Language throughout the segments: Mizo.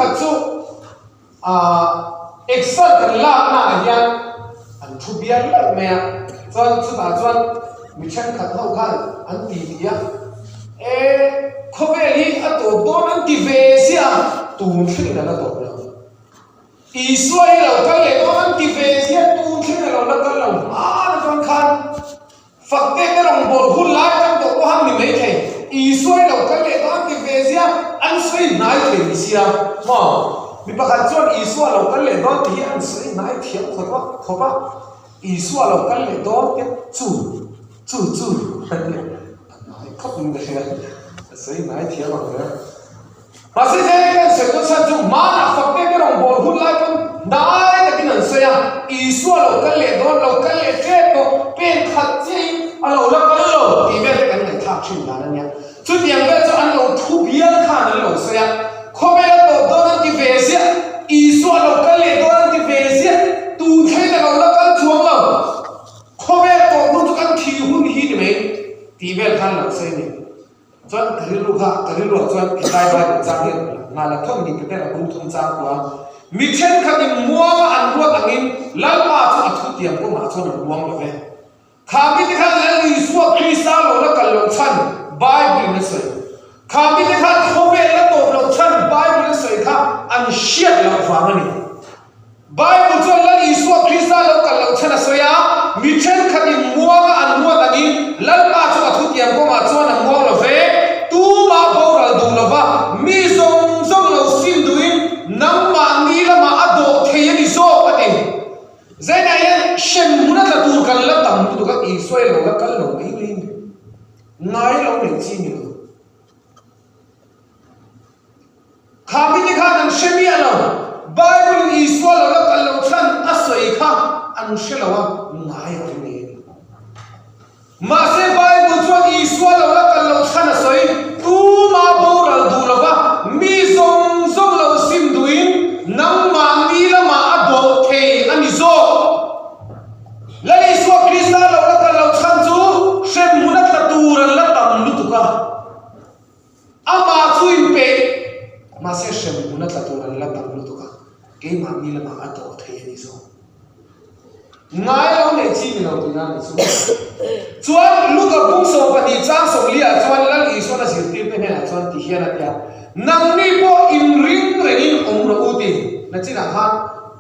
khat chu exer kan lakna ah hian an thu bial laih mai a, chuan chutah chuan mi thenkhat ho khan an ti ti a, e khawvel hi a tawp dawn an ti ve ziah a, tun thlengin a la tawp lo. Isua hi lo kal leh dawn an ti ve ziah tun thlengin a lo la kal lo hman atang khan. Fakte te rawngbâwl hun lai kan tawh pawh han ni mai thei. Isua hi lo kal leh dawn ti ve zia an sawi hnai thei ni sia maw? Mi pakhat chuan Isua lo kal leh dawn tih hi an sawi hnai thiam khawp a khawp a, Isua lo kal leh dawn te chu chu chu a nia a hnai khawp in ka hria a sawi hnai thiam ang hle. Mahse zeng kan sawi dawn chhan chu hmanah fakte te rawngbâwl hun lai pawn hnai takin an sawi a, Isua lo kal leh dawn lo kal leh ṭep pawh pen khat chiahin a lo la kal lo tih vel te kan ngaihthlak ṭhin dan a nia. Chutiang vel chu an lo thu bial khan an lo sawi a, khawvel a tawp dawn an ti ve ziah, Isua lo kal leh dawn an ti ve ziah, tun thlengin a lo la kal chuang lo, khawvel tawp hun chu kan thih hun hi ni mai tih vel khan an lo sawi a ni. Chuan ka rilru kha, ka rilruah chuan helai Bible chang hi a rawn lang nghal a, thawm ni Peter a bung thum chang kua. Mi thenkhatin muanga an ruat angin Lalpa chu a thutiam kawngah chuan an muang lo ve. Kha mite khan Lal Isua Krista lo la kal loh chhan Bible in a sawi. Kha mite khan khawvel la tawp loh chhan Bible in a sawi kha an hriat loh vang a ni. Bible chuan Lal Isua Krista lo kal loh chhan a sawi a, mi thenkhatin muanga an ruat angin Lalpa chu a thutiam kawngah chuan a muang lo ve, tumah boral duh lo va, mi zawng zawng lo sim duhin nangmahni lamah a dawh thei a ni zawk a ti. Zainah hian hrem hmun a tla tur kan la tam lutuk a, Isua hi lo la kal lo mai mai a ni. Ngai lo nei chi ni lo. Kha mite khan an hre miah lo. Bible in Isua lo la kal loh chhan a sawi kha an hre lo a, ngai a ring ngei a ni. Mahse Bible chuan Isua lo la kal loh chhan a sawi, tumah boral duh lo va, mi zawng zawng lo sim duhin nangmahni lamah a dawh thei a ni zawk. Lal Isua Krista lo la kal loh chhan chu hremhmun a tla tur an la tam lutuk a. Amah chu inpeih, mahse hremhmun a tla tur an la tam lutuk a, keimahni lamah a tawh thei a ni zawk. Ngai lo nei chi ni lo tihna a ni chu. Chuan Luka bung 12 chang 40 ah chuan Lal Isuan a zirtirte hnenah chuan ti hian a ti a, Nangni pawh inring rengin awm rawh u ti na chinah khan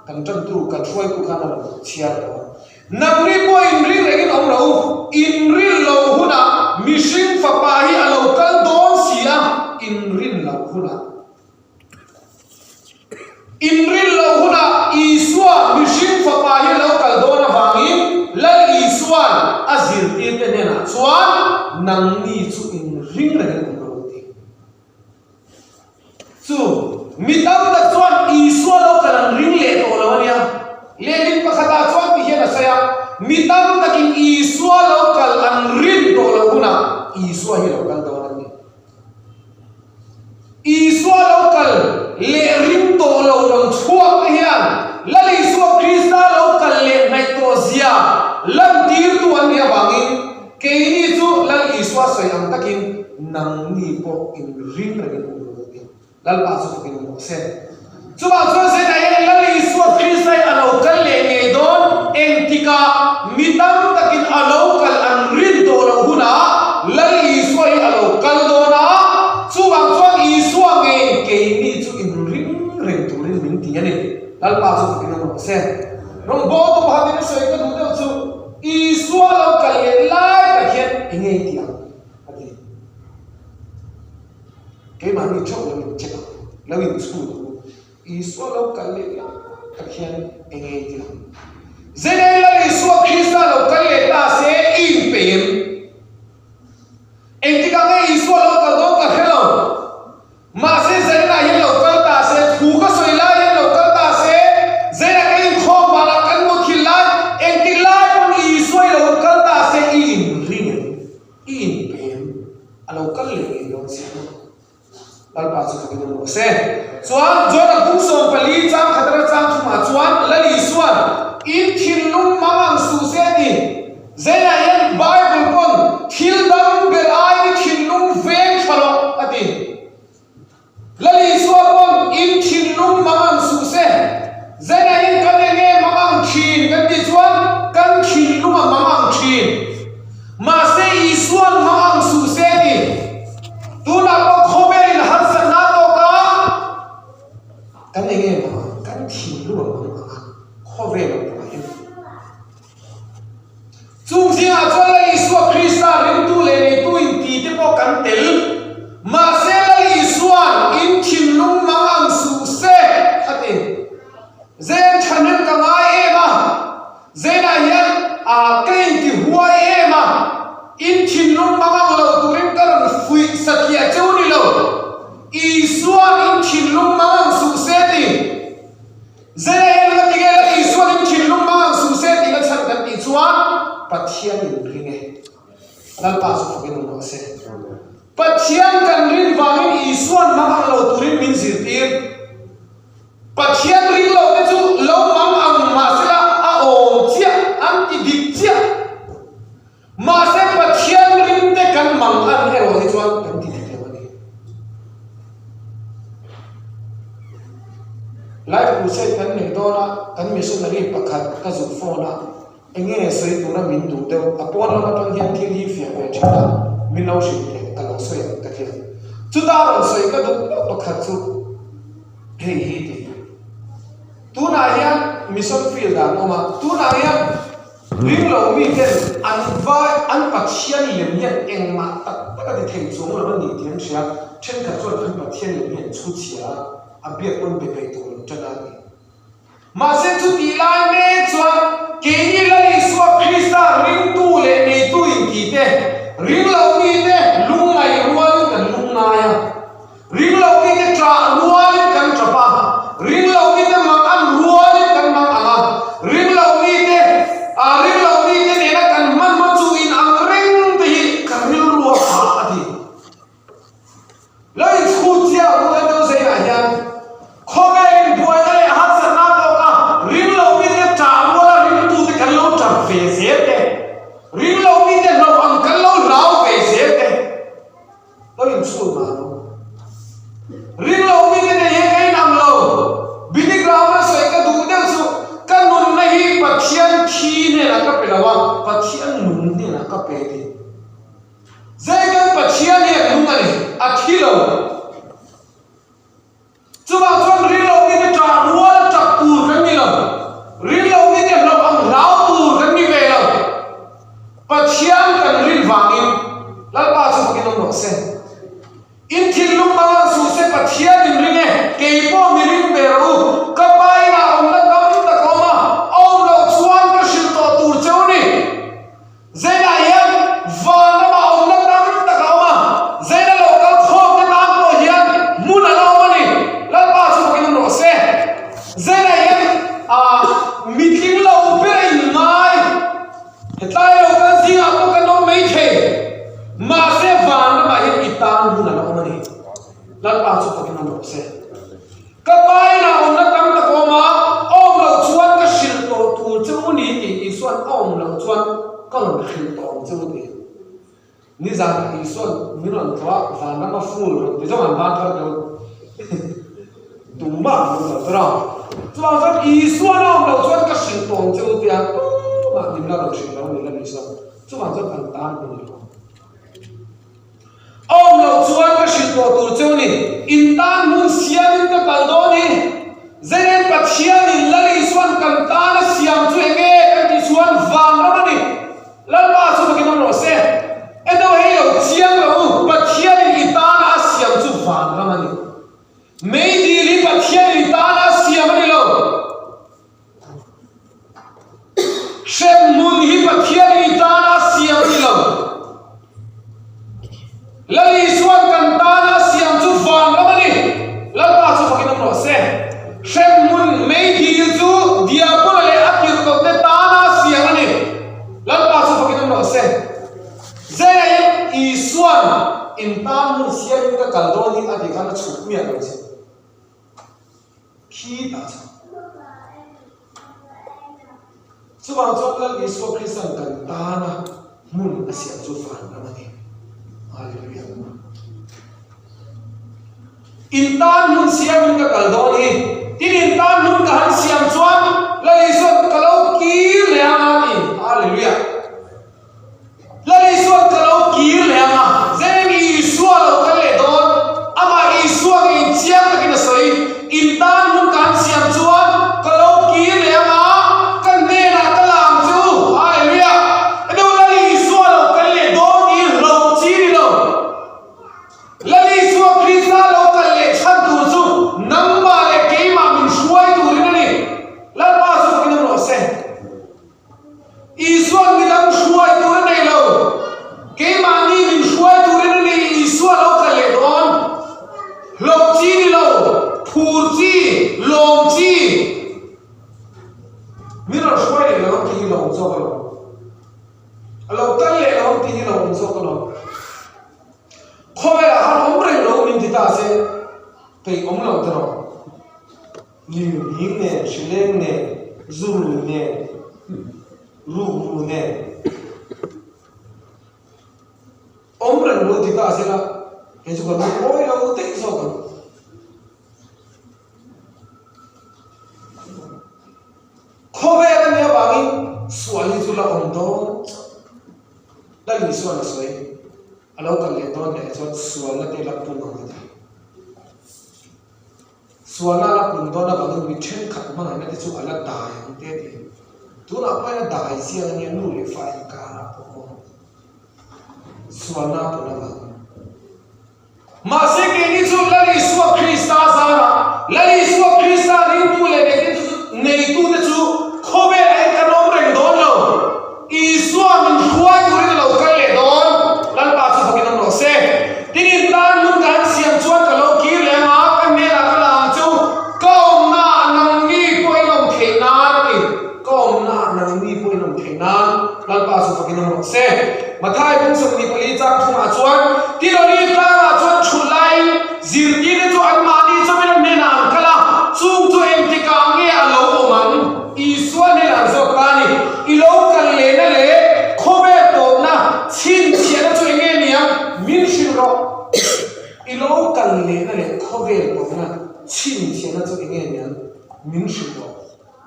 kan tantu, kan hruaitu khan a rawn chhiar tawh a. Nangni pawh inring rengin awm lo u, inrin loh hunah mihring fapa hi a lo kal dawn si a, inrin loh hunah. Inrin loh hunah Isua mihring fapa hi a lo kal dawn avangin Lal Isua'n a zirtirte hnenah chuan nangni chu inring rengin awm lo u ti. Chu mi tam tak chuan Isua lo kal an ring leh tawh lo a nia. Lehlin pakhatah chuan ti hian a sawi a, Mi tam takin Isua lo kal an rin tawh loh hunah Isua hi lo kal dawn an ni. Isua lo kal leh ring tawh lo rawn chhuak te hian Lal Isua Krista lo kal leh hnaih tawh zia lantirtu an nih avangin keini chu Lal Isua sawi ang takin Nangni pawh inring rengin awm lo nia. Lalpa chu fakin awm rawh se. Chuvang chuan Zainah hian Lal Isua Krista hi a lo kal leh ngei dawn, engtikah mi tam takin a lo kal an rin tawh loh hunah Lal Isua hi a lo kal dawn a, chuvang chuan Isua ngei keini chu inring reng turin min ti a ni. Lalpa chu fakin awm rawh se. Rawngbawltu pakhatin a sawi ka duh deuh chu Isua lo kal leh lai tak hian eng nge i tih ang? A ti. Keimahni theuh lo in check ang, lo in chhut ang u. Isua lo kal leh lai tak hian eng nge i ti ang? Zenei Lal Isua Krista lo kal leh ta se i inpeih em? Engtikah nge Isua lo kal dawn ka hre lo. Mahse Zainah hian lo kal ta se, thu ka sawi lai hian lo kal ta se, Zainah ka inkhawm vanah kan muthilh lai, engtik lai pawn Isua i lo kal ta se i inring em? I inpem a lo kal leh ngei dawn si a. Lalpa chu fakin awm rawh se. Chuan John-a kum 14 chang khat atanga chang thumah chuan Lal Isua'n in thinlung mang ang suh se a ti. Zainah hian Bible pawn thil dang ber aiin i thinlung veng tha rawh a ti. Lal Isua pawn in thinlung. zingah chuan Lal Isua Krista ringtu leh neitu inti te pawh kan tel. Mahse Lal Isua'n in thinlung mang ang suh se a ti. Zen thahnem ka ngai em a, Zenah hian ka inti huai em a, in thinlung mang ang lo turin ka rawn fuih satliah cheu ni lo. Isua'n in thinlung mang ang suh se ti. Zenah hian ka ti nge Lal Isua'n in thinlung mang ang suh se tih na chhan kan tih chuan Pathian in ring e. Lalpa chu fakin awm rawh se. Pathian kan rin vangin Isua'n mang ang lo turin min zirtir. Pathian ring lo te chu lo mang ang mahsela a awm chiah, an ti dik chiah. Mahse Pathian ring te kan mang an erawh hi chuan kan ti dik lo a ni. Life Crusade kan neih dawn a, kan missionary pakhat ka zuk phone a, Enge sawi tura min duh deuh? A pawn lam atang hian thil hi fiah ve thin a, min lo hrilh teh ka lo sawi ang ka ti a. Chuta rawn sawi ka duh deuh pakhat chu hei hi ti. Tunah hian mission field ah an awm a, tunah hian ring lo mi ten an vai an Pathian lem hian engmah tak tak a ti thei chuang lo a ni tih an hria, thenkhat chuan an Pathian lem hi an chhu chhia a, a biak pawn be peih tur an tan a ni. Mahse chutih lai mek chuan keini Lal Isua Krista ringtu leh neitu inti te, ringlo mite lungngaih rualin kan lungngai a, ringlo mite ṭah rualin kan ṭap a, ringlo mite mak an rualin kan mak ang a, ringlo mite ringlo mite nena kan hmanhma chu inang reng te hi ka rilru a phah a ti. Lo inchhut chiah ang u Endo Zeinah hian khawvelin buaina leh harsatna a tawk a, ring lo mite ṭah ruala ringtute kan lo ṭap ve zel te, ring lo mite hlauh ang kan lo hlau ve zel te, lo inchhut mah ang u. Ring lo mite nei hi ka inang lo, Billy Graham a sawi ka duh deuh chu ka nunna hi Pathian thi hnenah ka pe lo a, Pathian nun hnenah ka pe tih. Zei kan Pathian hi a nung a ni, a thi lo. Chuvang chuan rillo mite ṭah rual ṭap tur kan ni lo, rillo mite hlauh ang hlau tur kan ni ve lo. Pathian kan rin vangin Lalpa chu fakin awm rawh se. In thinlung hmang ang suh se Pathian in ring e, kei pawh mi ring ve rawh u, ka pa inah awmna tam tak a awm a, a awm loh chuan ka hrilh tawh tur cheu ni. Zeinah hian van ramah awmna tam tak a awm a, zeina lo kal khawmte tan pawh hian hmun a la awm a ni. Lalpa chu fakin awm rawh se. Zeinah hian ah mitling lo ber a inngai. Hetlai lo kal zingah pawh kan awm mai thei. Mahse van ramah hian i tan hmun a la awm a ni. Lalpa chu fakin awm rawh se. Ka painah awmna tam tak a awm a, a awm loh chuan ka hrilh tawh tur che u ni tih Isua'n a awm loh chuan ka rawn hrilh tawh ang che u ti. Nizanah Isua'n min rawn tlawh a, vanram a ful rawn ti zawng an ban thar deuh. Tumah an awm lo tur a. Chuvang chuan Isua'n a awm loh chuan ka hrilh tawh ang che u tia tumah min la rawn hrilh lo a ni la Isua'n. Chuvang chuan kan tan hun a ni. A awm loh chuan ka hrilh tawh tur cheu ni. In tan hmun siamin ka kal dawn hi. Zeiren Pathianin Lal Isua'n kan tan a siam chu eng nge kan tih chuan vanram a ni. Lalpa chu fakin awm rawh se. Edo hei lo chiang lo u, Pathianin i tana a siam chu vanram a ni. Meidil hi Pathianin i tana a siam a ni lo. Hremhmun hi Pathian i tana a siam a ni lo. Lal Isua'n kan tana a siam chu vanram a ni. Lalpa chu fakin awm rawh se. Hremhmun meidil chu Diabola leh a tirhkohte tana a siam a ni. Lalpa chu fakin awm rawh se. Zeiin Isua'n in tan hmun siamin ka kal dawn hi a ti khan a chhuk miah lo che. Khi tah chu. Chuvang chuan Lal Isua Krista'n kan tana hmun a siam chu vanram a ni. Hallelujah. In tan hmun siamin ka kal dawn hi. Tin in tan hmun ka han siam chuan Lal Isua'n ka lo kir leh ang a ti. Hallelujah. Lal Isua'n ka lo kir leh ang a, Zeng Isua lo kal leh dawn, amah Isua ngeiin chiang takin a sawi, In tan hmun ka han siam chuan ka lo kir leh ang a, ka hnenah ka la ang che u. Hallelujah! Enu Lal. A lo kal leh lo ang tih hi lo awm zawk alawm. Khawvelah khan awm reng lo min ti ta se peih awm lo ta rawh. Lirnghing nen, hrileng nen, zurui nen, rukru nen awm reng lo ti ta se la kei chu ka lungawi lo daih zawk ang. Khawvel a nih avangin sual hi chu la awm dawn chauh. Lal Isuan a sawi, a lo kal leh dawn leh chuan sualna te la pung ang a ti. Sualna la pung dawn avangin mi thenkhat hmangaihna te chu a la dai ang te a ti. Tunah pawhin a dai chiang a nia, nu leh fa inkarah pawh aw. Sualna pun avangin. Mahse keini chu Lal Isua Krista zarah, Lal Isua Krista ringtu leh neitute chu khawvelah hian kan awm reng dawn lo. Isua min hruai turin a lo kal leh dawn. Lalpa chu fakin awm rawh se. Tin in tan nun ka han siam chuan ka lo kir leh ang a, ka hnenah ka la ang chu, ka awmnaah nangni pawh in awm theih nan a ti. Ka awmnaah nangni pawh in awm theih nan. Lalpa chu fakin awm rawh se. Mathai bung 24 chang thumah chuan Tiroli tlangah chuan chhut laiin zirtirte chu anmahni chawmin an hnenah an kal a, chung chu engtikah nge a lo awm ang? Isua hnenah an zawt ta a ni. I lo kal lehna leh khawvel tawpna chhinchhiahna chu enge ni ang? Min hrilh rawh. I lo kal lehna leh khawvel tawpna chhinchhiahna chu enge ni ang? Min hrilh rawh.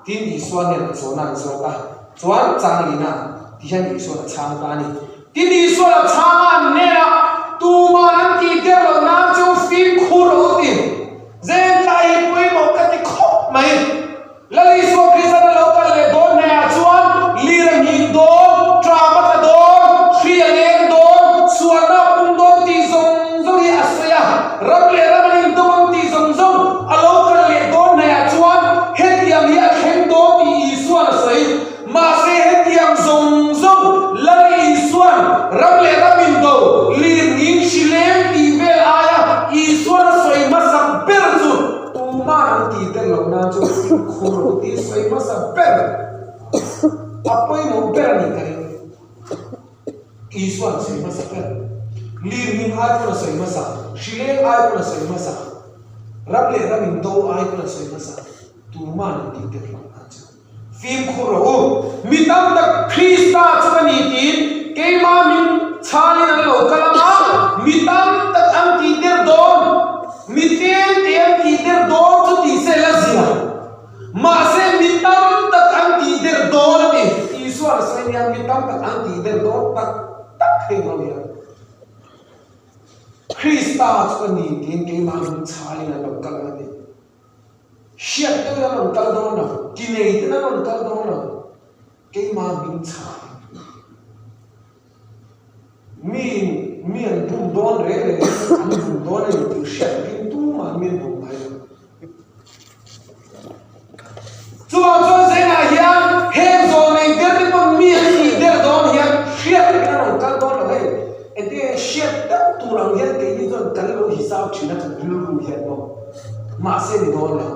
Tin, Isua nen an zawhna an zawt a, chuan Changlina ti hian Isua'n a chhang ta a ni. Tin, Isua'n a chhang a, an hnenah, Tuman an tih der loh nan chu fimkhur rawh u ti. Zentlai hi pawimawh ka ti khawp mai. Lal Isua Krista'n a lo kal leh dawn hnehah chuan lir a nghing dawn, ṭam a tla dawn, hri a leng dawn, sualna a pung dawn tih zawng zawng hi a sawi a. Ram leh ram an indo ang tih zawng zawng a lo kal leh dawn hnaiah chuan hetiang hi a thleng dawn tih Isua'n a sawi. Mahse hetiang zawng zawng Lal Isua'n ram leh ram indo lirngin hri leng tih vel aia Isua'n a sawi hmasak ber chu tuman an tih tel loh nan chu fimkhur lo tih sawi hmasa ber a pawimawh ber a nih ka ring. Isua'n sawi hmasa ber. Lirnghing ai pawn a sawi hmasa, hrileng ai pawn a sawi hmasa, ram leh ram indo ai pawn a sawi hmasa, tuman an tih tel loh nan chu. Fimkhur rawh u, mi tam tak Krista chu ka ni tiin keimah min chhalin an lo kal ang a, mi tam tak an tih der dawn, mi tlem te an tih der dawn chu tih se la zia. Mahse, mi tam tak an tih der dawn a ni. Isua a sawi nia, mi tam tak an tih der dawn tak tak thei lo nia. Krista chu ka ni tiin keimah min chhalin an rawn kal ang a ti. Hriat deuhin an rawn kal dawn lo, ti nei ten an rawn kal dawn lo, keimah min chhalin. Miin mi an bum dawn reng reng in an bum dawn a ni tih hriat takin tumah mi an bum ngai lo. Chuvang chuan Zainah hian heng zawl nei der te pawn mi an tih der dawn hian hriat takin an rawn kal dawn lo hei. Engtin nge hriat deuh tur ang hian keini chuan kan lo hisap thin a kan rilru hian maw mahse ni dawn lo.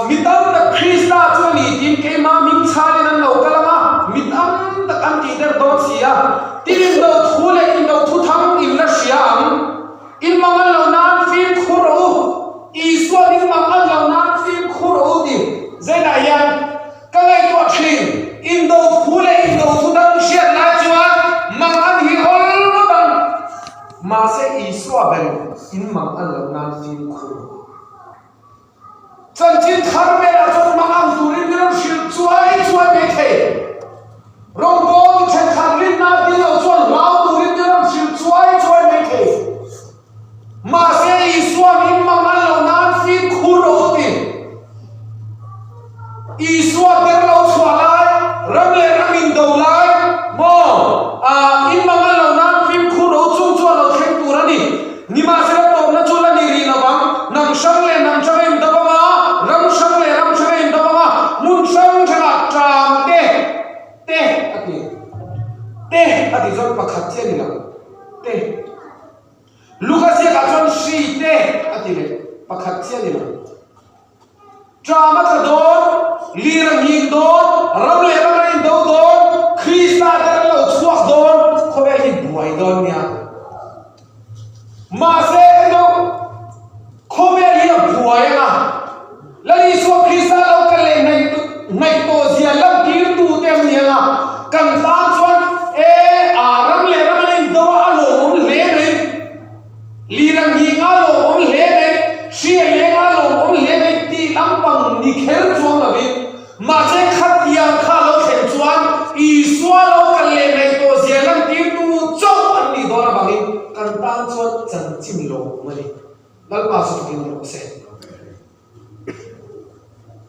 Mi tam tak Krista chu a ni tiin keimah hming chhalin an lo kal ang a, mi tam tak an tih der dawn si a. Tin indo thu leh indo thu thang in la hria ang. In mang an lo nan fimkhur rawh u. Isua'n in mang an lo nan fimkhur rawh u ti Zainah hian ka ngaihtuah thin. Indo thu leh indo thu dang hriat lai chuan mang an hi awl ngawt ang. Mahse Isua ber in mang an lo nan fimkhur rawh u. Chanchin thar velah chuan hmang ang turin min rawn hrilh chuai chuai mai thei. Rawngbawltu thenkhat rinna a dil loh chuan hlau turin min rawn hrilh chuai chuai mai thei. Mahse Isua'n in mang an loh nan fimkhur rawh u ti. Isua ber lo chhuah lai, ram leh ram indo lai, maw, ah, in mang an loh nan fimkhur rawh u chung chu a lo thleng tur a ni. Nimahsela tawpna chu la ni rih lo vang, hnam hrang leh hnam hrang a indawp ang a, ram hrang leh ram hrang a indawp ang a, hmun hrang hrangah ṭam te, te a ti. Te a tih chuan pakhat chiah a ni lo, te. Luka ziakah chuan hri te a ti leh, pakhat chiah a ni lo. Ṭam a tla dawn, lir a nghing dawn, ram leh ram a indo dawn, Krista. Kan tan chuan e a ram leh ram an indo a, a lawmawm hle mai. Lira nghing a lawmawm hle mai, hria leng a lawmawm hle mai tih lampang ni kher chuang lovin, mahse khatiang kha lo thlen chuan Isua lo kal leh mai tawh zia lantirtu chauh an nih dawn avangin kan tan chuan chanchin lawmawm a ni. Lalpa chu fakin rawh se.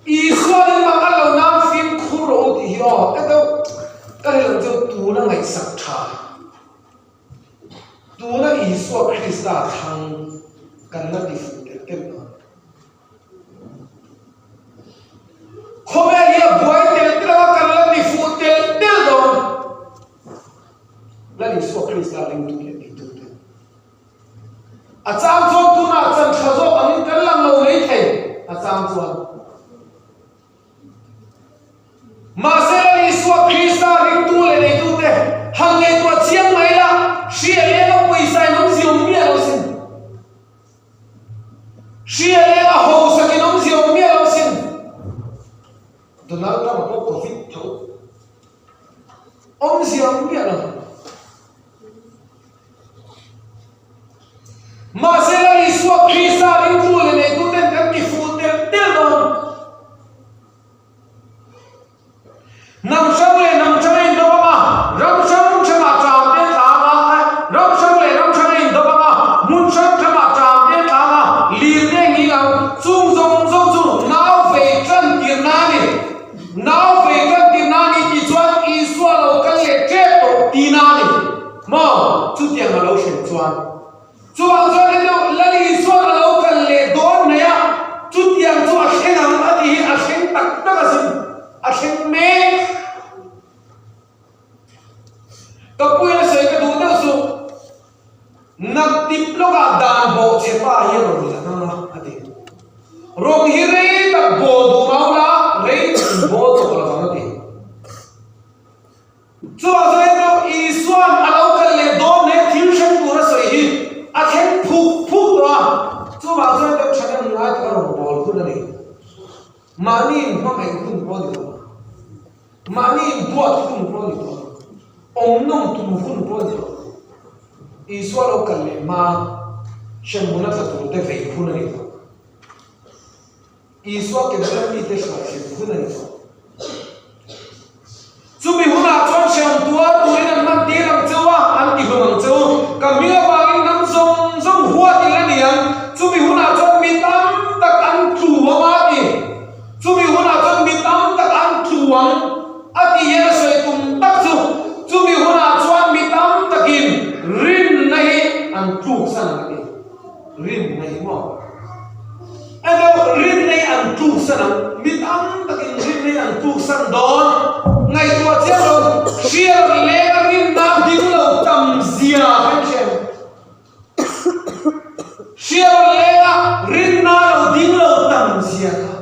Isua in mak a lo nan fimkhur rawh u tih hi aw, ka deuh ka rilru chu tuna ngaihsak tha. Tuna Isua Krista thlang kan la ti fuh telh telh dawn. Khawvel hi a buai telh telh a, kan la ti fuh telh telh dawn. Lal Isua Krista ringtu leh neitu te. A chang chuan tunah chan tha zawk angin kan lang lo mai thei, a chang chuan. Mahse, Isua Krista ringtu leh neitute han ngaihtuah chiang mai la, hria leng a pawisa in awmzia awm miah lo sin. Hria leng a hausak in awmzia awm miah lo sin. Donald Trump a pawh Covid tho. Awmzia awm miah lo. Mahse, Lal Isua Krista ringtu leh neituten kan ti fuh telh telh dawn. Hnam hrang leh hnam hrang a indawp ang a, ram hrang hrangah ṭam te tlang a, ram hrang leh ram hrang a indawp ang a, hmun hrang hrangah ṭam te tlang a, lir te ngil ang. Chung zawng zawng chu nau vei ṭan tirna a ni. Nau vei ṭan tirna a ni tih chuan Isua lo kal leh ṭep tawh tihna a ni. Maw? Chutiang a lo thlen chuan. Chuvang chuan hei deuh Lal Isuan a lo kal leh dawn mai a, chutiang chu a thleng ang a tih hi a thleng tak tak a sin, a thleng mek. Ka puia sawi ka duh deuh chu Naktip lawkah dan bawh che pa hi a rawn la hmang a, a ti. Rawng hi rei tak bawl duh mau la, rei tak in bawl tawh lo vang a ti. Chuvang chuan erawh Isua'n a lo kal leh dawn leh thil thleng tur a sawi hi a thleng phuk phuk tawh a, chuvang chuan deuh tha deuh ngai taka rawn bawl hun a ni. Mahni inhmangaih hun pawh a ni tawh lo. Mahni induat hun pawh a ni tawh lo. Awm nawm tum hun pawh a ni tawh lo. Isua lo kal leh hma hremhmun a tla tur te vei hun a ni tawh. Isua ke bula mite hruaithlen hun a ni tawh. Chumi hunah chuan hriam tuar turin an hman tir ang cheu a, an ti hlum ang cheu. Ka hming avangin hnam zawng zawng huat in la ni ang. Chumi hunah chuan mi tam tak an tlu ang a ti. Chumi hunah chuan mi tam tak an tlu ang a tih hian a sawi tum tak chu, chumi hunah chuan mi tam takin rinna hi an tluksan ang a ti. Rinna hi maw? Emaw rinna hi an tluksan ang, mi tam takin rinna hi an tluksan dawn. Ngaihtuah chiang lo, hriat leng a rinna ding lo tam zia kan hria em? Hriat leng a rinna lo ding lo tam zia kha.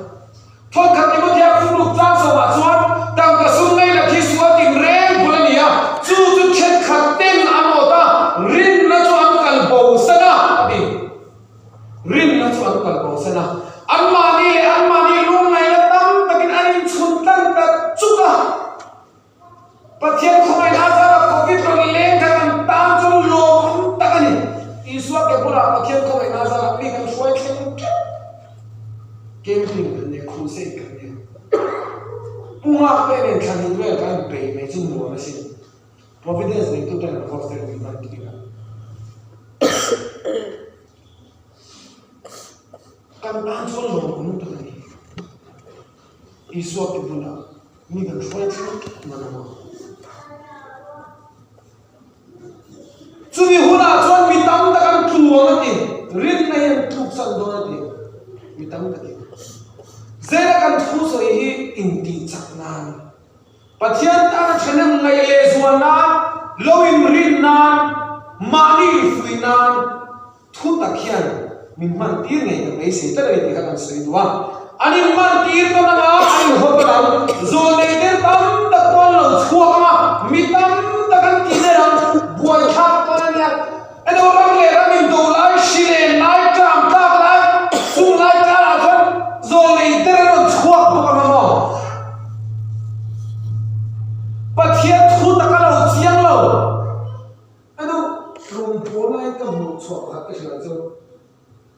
Thawnkhat Timothea phungluk tlang sawmah chuan tangka sum ngaihna khi sual tinreng bul a ni a, chu chu thenkhat ten an awt a, rinna chu an kal bo san a, a ti. Rinna chu an kal bo san a, anmahni leh anmahni lungngaihna tam takin an inchhun tlang ta chuk a. Pathian khawngaihna azara Covid rawn leng kha kan tan chuan lawmawm tak a ni. Isua ke bulah Pathian khawngaihna azara mi kan hruai thleng teuh. Camping kan nei, crusade kan nei. Pu Nghak te nen thlan in vel kan bei mai chu nuam asin. Providence neitu ten an hostel min hman tir a. Kan tan chuan lawmawm tak a ni. Isua ke bulah mi kan hruai thleng man a maw? Chumi hunah chuan mi tam tak an tlu ang a ti, rinna hi an tluksan dawn a ti, mi tam takin. Zela kan thu sawi hi intihchak nan, Pathian tana thahnem ngaih leh zual nan, lo inrin nan, mahni infuih nan, Thu tak hian min hman tir ngei ka beisei tlat a ni tih kha kan sawi duh a. An inhman tir tawn anga an inhaw tawn ang. Zawlnei der tam tak pawh an lo chhuak ang a, mi tam tak an tih der ang, buaithlak tawn a nia. Emaw ram leh ram indo lai, hri len lai, tlam tlak lai, chung lai karah chuan zawlnei der an rawn chhuak bawk ang a maw? Pathian. Pathian thu tak a lo chiang lo. A nu rawn pawl laiin ka hmuh chhuah pakhat ka hrilh ang chu,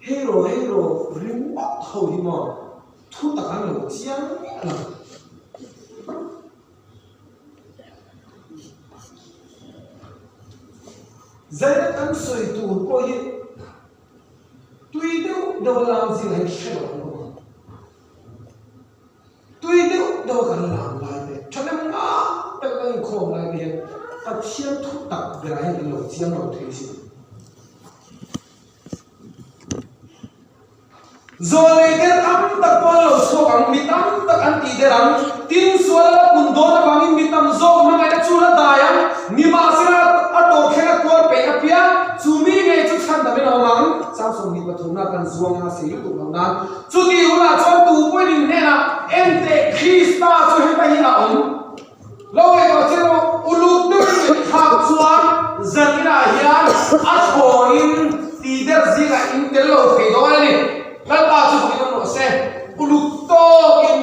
Hei rawh, hei rawh, ringawt ho hi maw thu tak an lo chiang miah lo. Zaina kan sawi tur pawh hi tui deuh deuh a lam zingah hian hre lo an awm ang. Tui deuh deuh a kan lam lai te, thahnem ngah tak kan inkhawm lai te hian Pathian thu tak berah hian kan lo chiang lo thei si. Zawlei der tam tak pawh an lo chhuak ang, mi tam tak an tih der ang. Tin, sual la pun dawn avangin mi tam zawk hmangaihna chu la dai ang. Nimahsela, a tawh thleng a tuar peih apiang, chu mi ngei chu chhandamin a awm ang. Chang 20 pathumna kan zuang a sei lutuk loh nan. Chutih hunah chuan tu pawhin in hnenah, Enteh, Krista chu heta hi a awm. Lo ngaihtuah chiang rawh, uluk deuhin ngaihthlak chuan zan inah hian a thlawhin ti der zingah in tel lo thei dawn a ni. Lalpa chu fakin awm rawh se, uluk tawkin.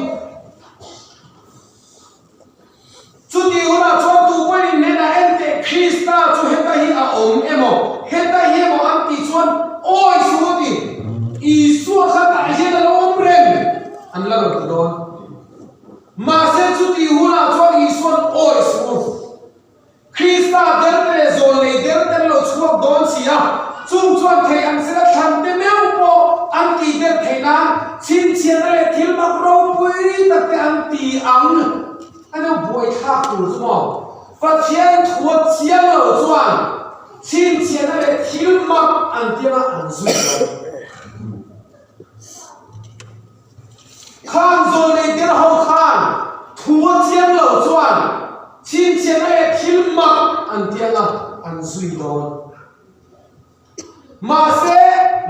Chutih hunah chuan tu pawhin in hnenah enteh Krista chu heta hi a awm emaw, heta hi emaw an tih chuan awi su a ti. Isua kha tah hian a lo awm reng an la rawn ti dawn. Mahse chutih hunah chuan Isua'n awi suh u. Krista derte leh zawlnei derte an lo chhuak dawn si a, chung chuan thei ang sela thlante meuh pawh an tih der theih nan chhinchhiahna leh thil mak ropui tak te an ti ang. A deuh buaithlak tur chu maw? Pathian thua chiang lo chuan chhinchhiahna leh thil mak an tianga an zui lo. Khan zawlnei der ho khan thu a chiang lo chuan chhinchhiahna leh thil mak an tiang a, an zui dawn. Mahse,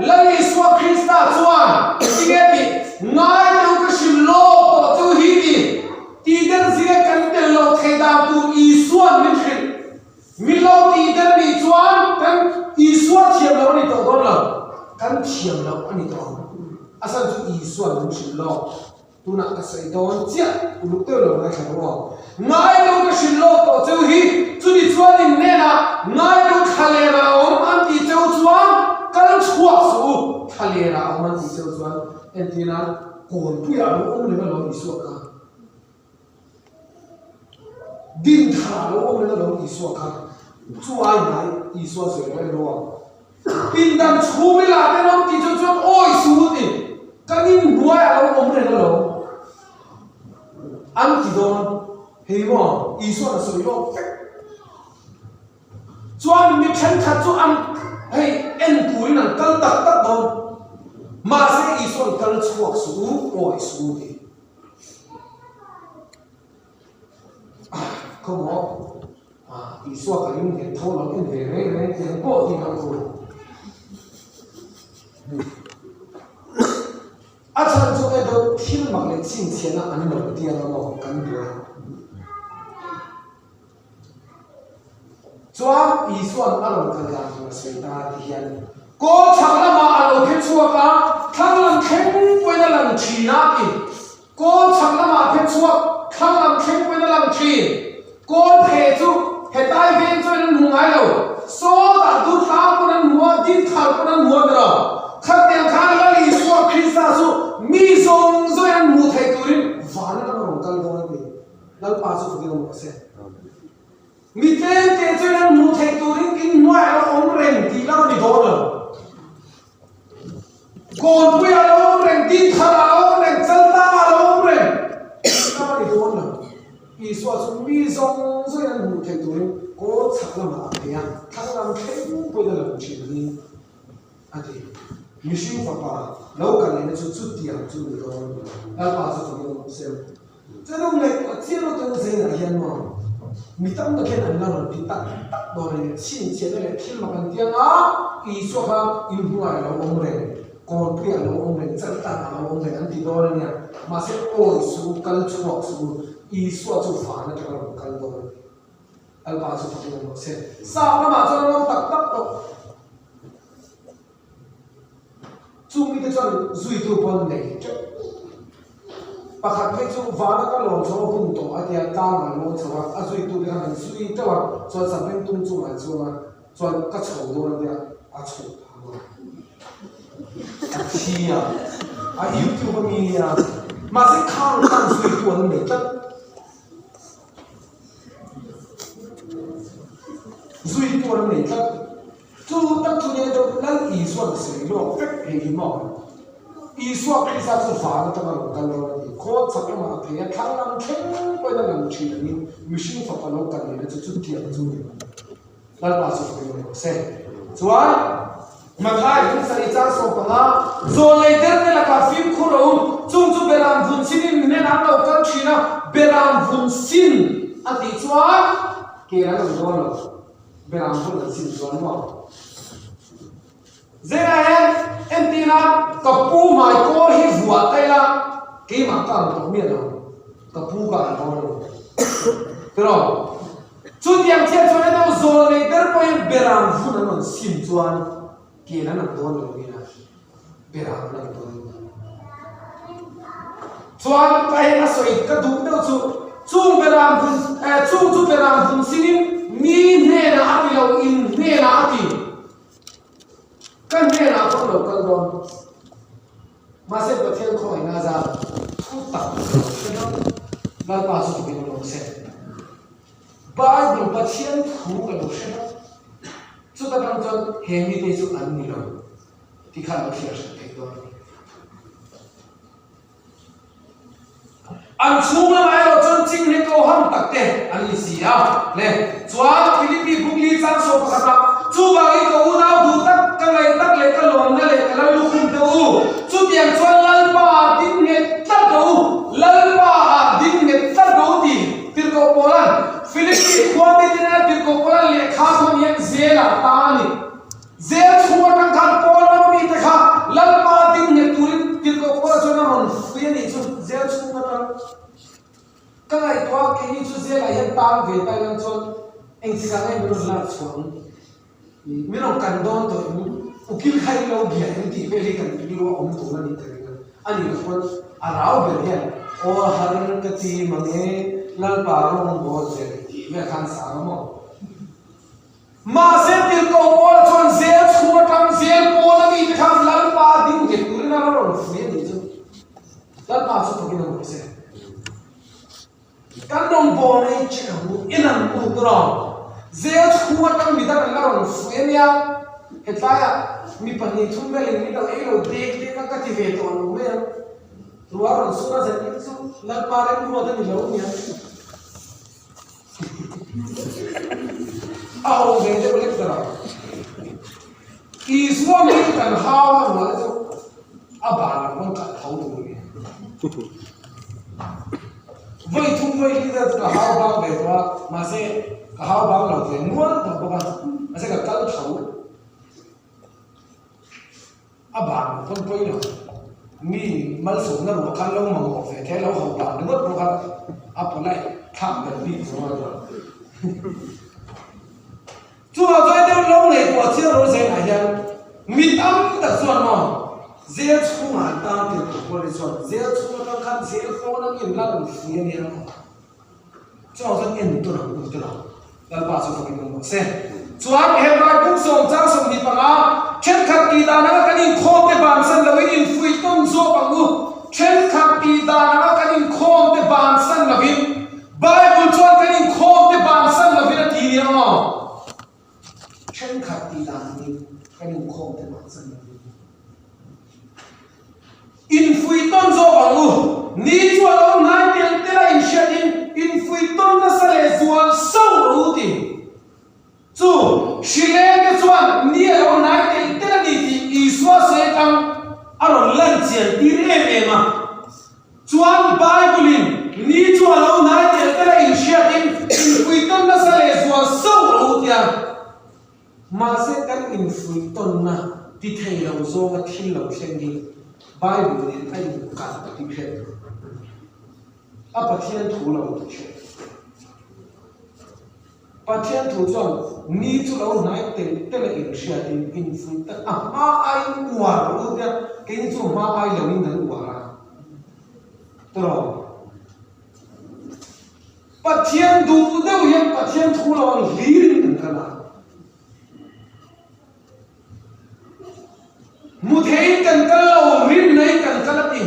Lal Isua Krista chuan tinge tih ngai deuh ka hrilh lawk tawh chu hi ti, tih der zinga kan tel loh theih dan tur Isua'n min hrilh. Min lo tih der nih chuan kan Isua thiam loh a ni tawh dawn lo, kan thiam loh a ni tawh ang. A chhan chu Isua'n min hrilh lawk. Tunah ka sawi dawn chiah, uluk deuh lo ngaithla rawh aw. Ngai deuh ka hrilh lawk tawh cheu hi, chuni chuan in hnenah ngai deuh thla ler ah a awm an tih cheu chuan kal chhuak suh u, thla ler ah a awm an tih cheu chuan entirna kawnpuiah a lo awm reng alawm Isua kha. Din tha lo awm reng alawm Isua kha, chu ai hnai Isua sawi reng lo ang. Pindan chhung ila te lo tih chu chuan awi su ti, kan inhnuai a lo awm reng alawm an ti dawn, hei maw Isua'n a sawi lawk vek. Chuan mi thenkhat chu an hei en turin an kal tak tak dawn, mahse Isua'n kal chhuak suh u, awi su ti. Khawmaw Isua ka ring nghet tho lo en ve reng reng tih ang pawh tih loh tur. A chhan chu e deuh thil mak leh chhinchhiahna an lo tiang a maw kan buai. Chuan Isua'n a rawn kal dan tur a sawi ta ti hian kawl chhak lamah a lo phe chhuak a, thlang lam thleng pawhin a lang thin a ti. Kawl chhak lamah a phe chhuak, thlang lam thleng pawhin a lang thin. Kawl phe chu hetlai veng chuan an hmu ngai lo. Sawtah Dutlang pawn an hmu a, Dinthar pawn an hmu a ni lo. Khatiang khan Lal Isua Krista chu mi zawng zawngin an hmuh theih turin van atanga rawn kal dawn a ti. Lalpa chu fakin awm rawh se. Mi tlem te chuan an hmuh theih turin inhnuai a lo awm reng tih lam a ni dawn lo. Kawnpui a lo awm reng, Dinthar a lo awm reng, Chaltlang a lo awm reng tih lam a ni dawn lo. Isua chu mi zawng zawngin an hmuh theih turin kawl chhak lamah a phei a, thlang lam thleng pawhin a lang thin a ni a ti. Mihring fapa lo kal lehna chu chutiang chu a ni dawn. Lalpa chu fakin awm rawh se. Chuan ngaihtuah chiang lo chuan Zainah hian maw mi tam tak hian an la rawn ti tak tak dawn a ni. Chhinchhiahna leh thil mak an ti ang a, Isua kha inhnuai a lo awm reng, kawnpui a lo awm reng, chaltlang a lo awm reng an ti dawn a nia. Mahse awi suh u, kal chhuak suh u, Isua chu van atanga rawn kal dawn a ni. Lalpa chu fakin awm rawh se. Sap lamah chuan an awm tak tak tawh. Chung mite chuan zuitu pawn nei teuh. Pakhat phei chu vana ka lawn chho a hun tawh a tia tlangah a lawn chho a, a zuitute khan an zui teuh a, chuan sabengtung chungah an chuang a, chuan ka chho dawn a tia a chho phah a, a thi a, a youtube a mi nia, mahse khang khan zuitu an nei tlat. Zuitu an nei tlat. Chu tak chu nia deuh Lal Isua'n sawi lawk vek phei hi maw? Isua Krista chu van atanga rawn kal dawn a ti. Khawl chak lamah a phei a, thlang lam thleng pawhin a lang thin angin mihring fapa lo kal lehna chu chutiang chu ni. Lalpa chu fakin awm rawh se. Chuan Mathai hmun sarih chang 15, Zawn lei derte lakah fimkhur a awm, chung chu Beram vun sinin hnenah an lo kal thin a, Beram vun sin a tih chuan kel an awm dawn lo. Beram vun an sin chuan maw? Zela hian entir a, ka pu hmai kawl hi vuah ta ila, keimah ka ang tawh miah lo, ka pu ka ang dawn lo. Tiraw? Chutiang chiah chuan hetiang zawl nei ber pawhin beram vun an rawn sim chuan ken an ang dawn lo nia, beram an ang dawn lo. Chuan ka heng a sawi ka duh deuh chu, chung beram vun eh chung chu beram vun sinin mi hnenah a ti lo, in hnenah a ti. Ka hnenah pawh lo kal dawn. Mahse Pathian khawngaihna a zar thu tak ka lo hre dawn. Lalpa chu tukin a lawm se. Bible Pathian thu ka lo hre dawn. Chuta tang chuan he mite chu an ni lo tih kha lo hriat hran theih dawn a ni. An chhung lamah erawh chuan ching hi ko ham tak te an ni si a. Le chuan Philippi bukli chang sawm pakhatah, Chuvangin ka unau duh tak, ka ngaih tak leh ka lawmna leh ka lal lukhum te u, chutiang chuan Lalpa ah ding nghet tlat rawh u, Lalpa ah ding nghet tlat rawh u ti Tirhkoh Paula'n Philippi khua mite nena Tirhkoh Paula'n lehkha thawn hian zelah ta a ni. Zel chhung atang khan Paul ram mite kha Lalpa ding nghet turin tirhkoh Paula chuan a rawn fui a nih chu zel chhung atang ka ngaihtuah a, keini chu zelah hian tang ve ta ila chuan engtikah nge min rawn lak chhuah ang, min rawn kan dawn tawh em, ukil kha in lo bia em tih vel hi kan rilru a awm tur a nih ka ring a, a nih loh pawn a rau ber hian aw har ka ti mange Lalpa rawngbâwl zel tih vel khan sang a maw? Mahse tirhkoh Paula chuan zel chhung atang zel pawn a mite khan Lalpa a ding nghet turin a rawn fui a nih chu. Lalpa chu fakin a hmu se. Kan rawngbâwl ei check ang u, en ang u tawrh. Zel chhung atang midang an la rawn fui a nia. Hetlaiah mi pahnih thum velin min lo ei lo dek dek a ka ti ve tawh lo mai ang. Ruah rawn sur a zan in chu Lalpa remruat a ni lo nia. A ho ve deuh lek ta lo. Isua hming kan hau a rual chu a ban ang pawn khat tho tur a ni. Vawi thum vawi li vel chu ka hau bang ve tawh a, mahse ka hau bang lo ve nual tawh bawk a, mahse ka kal tho. A ban pawn pawi lo. Mi malsawmna ruah khan lo mamawh ve thei a, lo ho ban ringawt pawh kha a polite thlak ber bik zawng a duah. Chuvang chuan deuh lo ngaihtuah chiang ro zelah hian mi tam tak chuan maw zel chhungah an tan tir tur pawh ni chuan zel chhung atang khan zel pawn a mi an la rawn fui a nia maw. Chuvang chuan en tawn ang u te lo. Lalpa chu fakin awm rawh se. Chuan Hebrai buk sawm chang 25, Thenkhat tih dan anga kan inkhawm te bansan loin infuih tawn zawk ang u. Thenkhat tih dan anga kan inkhawm te bansan loin. Bible chuan kan inkhawm te bansan loin a ti nia aw. Thenkhat tih dan angin kan inkhawm te bansan loin. Infuih tawn zawk ang u. Ni chu a lo hnai tel tel a inhriatin infuih tawn nasa leh zual sauh rawh u ti. Chu hrileng te chuan ni a lo hnai tel tel a ni tih Isua sawi atang a rawn lan chian tir em em a. Chuan Bible-in ni chu a lo hnai tel tel a inhriatin infuih tawn nasa leh zual sauh rawh u tia. Mahse kan infuih tawnna ti thei lo zawnga thil lo thleng hi Bible nen a inkalh tih hriat tur. A Pathian thu lo tih hriat tur. Pathian thu chuan ni chu lo hnai telh telh a inhriatin infuih tak a hma aiin uar rawh u tia keini chu hma ai loin kan uar a. Tawrh. Pathian duh deuh hian Pathian thu lo ang hlirin kan kal a. Hmu theiin kan kal lo, rinna-in kan kal a ti.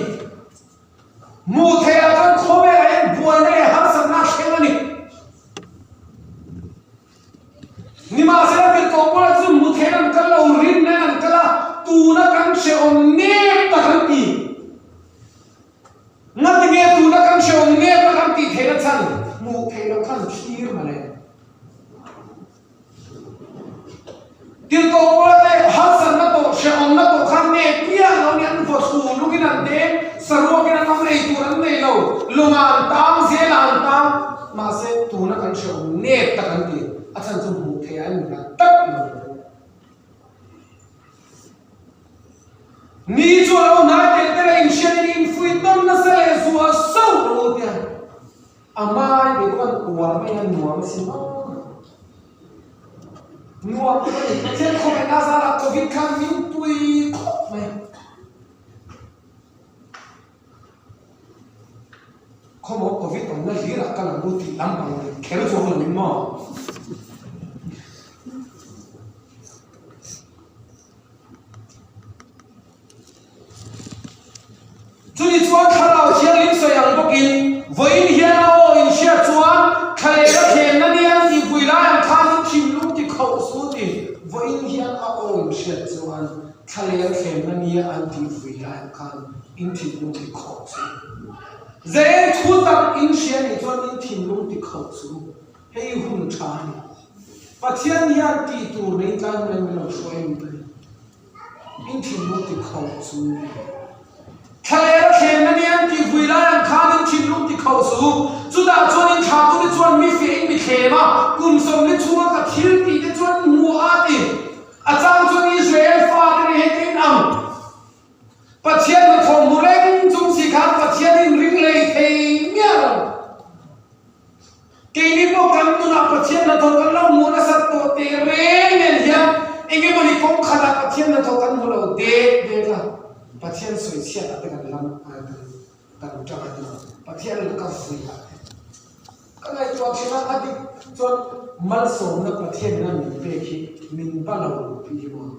Hmuh theihah chuan khawvelah hian buaina leh harsatna a thleng a ni. Nimahsela tirhkoh Paula chu hmu theihin an kal lo, rinna-in an kal a, tuna kan hrehawm nep tak an ti. Ngatinge tuna kan hrehawm nep tak an tih theihna chhan hmuh theih loh khan thlir mah le. Tirhkoh Paula te harsatna tawh hrehawmna tawh khan nge piang lo ni an vaw thlu lungin an deng, saruakin an awm ei tur an nei lo, lungah an tang, zelah an tang, mahse tuna kan hrehawm nep tak an ti, a chhan chu hmuh theih an nghat tlat lo. Ni chu a lo hnai telh telh a inhriatin infuih tawn nasa leh zual sauh rawh u tia a hmai ve bawk an uar mai a nuam a si maw. Nuam te pawh ni Pathian khawmehna zarah Covid khan min pui khawp mai. Khawmaw Covid awmna hlirah ka lang u tih lam pang kher chuang lo in maw. Chumi chuan Thlarau Thianghlim sawi ang bawkin, vawiin hian a aw in hriat chuan thlaleh a thlenna nia an tihpui lai ang khan in thinlung ti khauh su ti. Vawiin hian a aw in hriat chuan thlaleh a thlenna nia an tihpui lai ang khan in thinlung ti khauh su. Zen thu tak in hria nih chuan in thinlung ti khauh su. Hei hun tha a ni. Pathian hian tih tur nei tlai hun in min lo hruai lut a ni. In thinlung ti khauh chu ni. Thlaler a thlenna ni an tih vui lai ang khan in thinlung ti khauh su. Chutah chuan in thlahtu te chuan mi fiah in mi thlem a, kum sawmli chhunga ka thil tih te chuan hmu a ti. A chang chuan Israel fate nih hei ka in ang. Pathian hnathawh hmu reng chung si khan Pathian in ring lei thei miah lo. Keini pawh kan nunah Pathian hnathawh kan lo hmuh nasat tawh teh reng nen hian eng emawni kawng khatah Pathian hnathawh kan hmu lo dek dek a, Pathian sawi chhiatah te kan lam kan tang a ni. Pathian laka vuiah te ka ngaihtuah thin a, a dik chuan malsawmna Pathian ina min pek hi min ba lo tih hi maw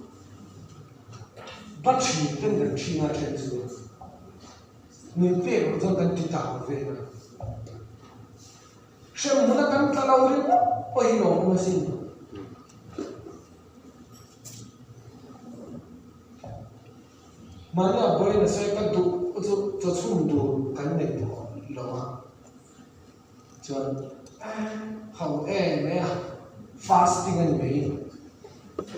ba thin ten kan thin a then chu Min pek loh chuan kan ti tau ve a. Hremhmun a kan tla lo ringawt pawh hi lawm awm asin. Mahni a buai nasa ka duh chu chaw chhum tur kan nei tawh lo a. Chuan ho em mai a, fasting a ni mai.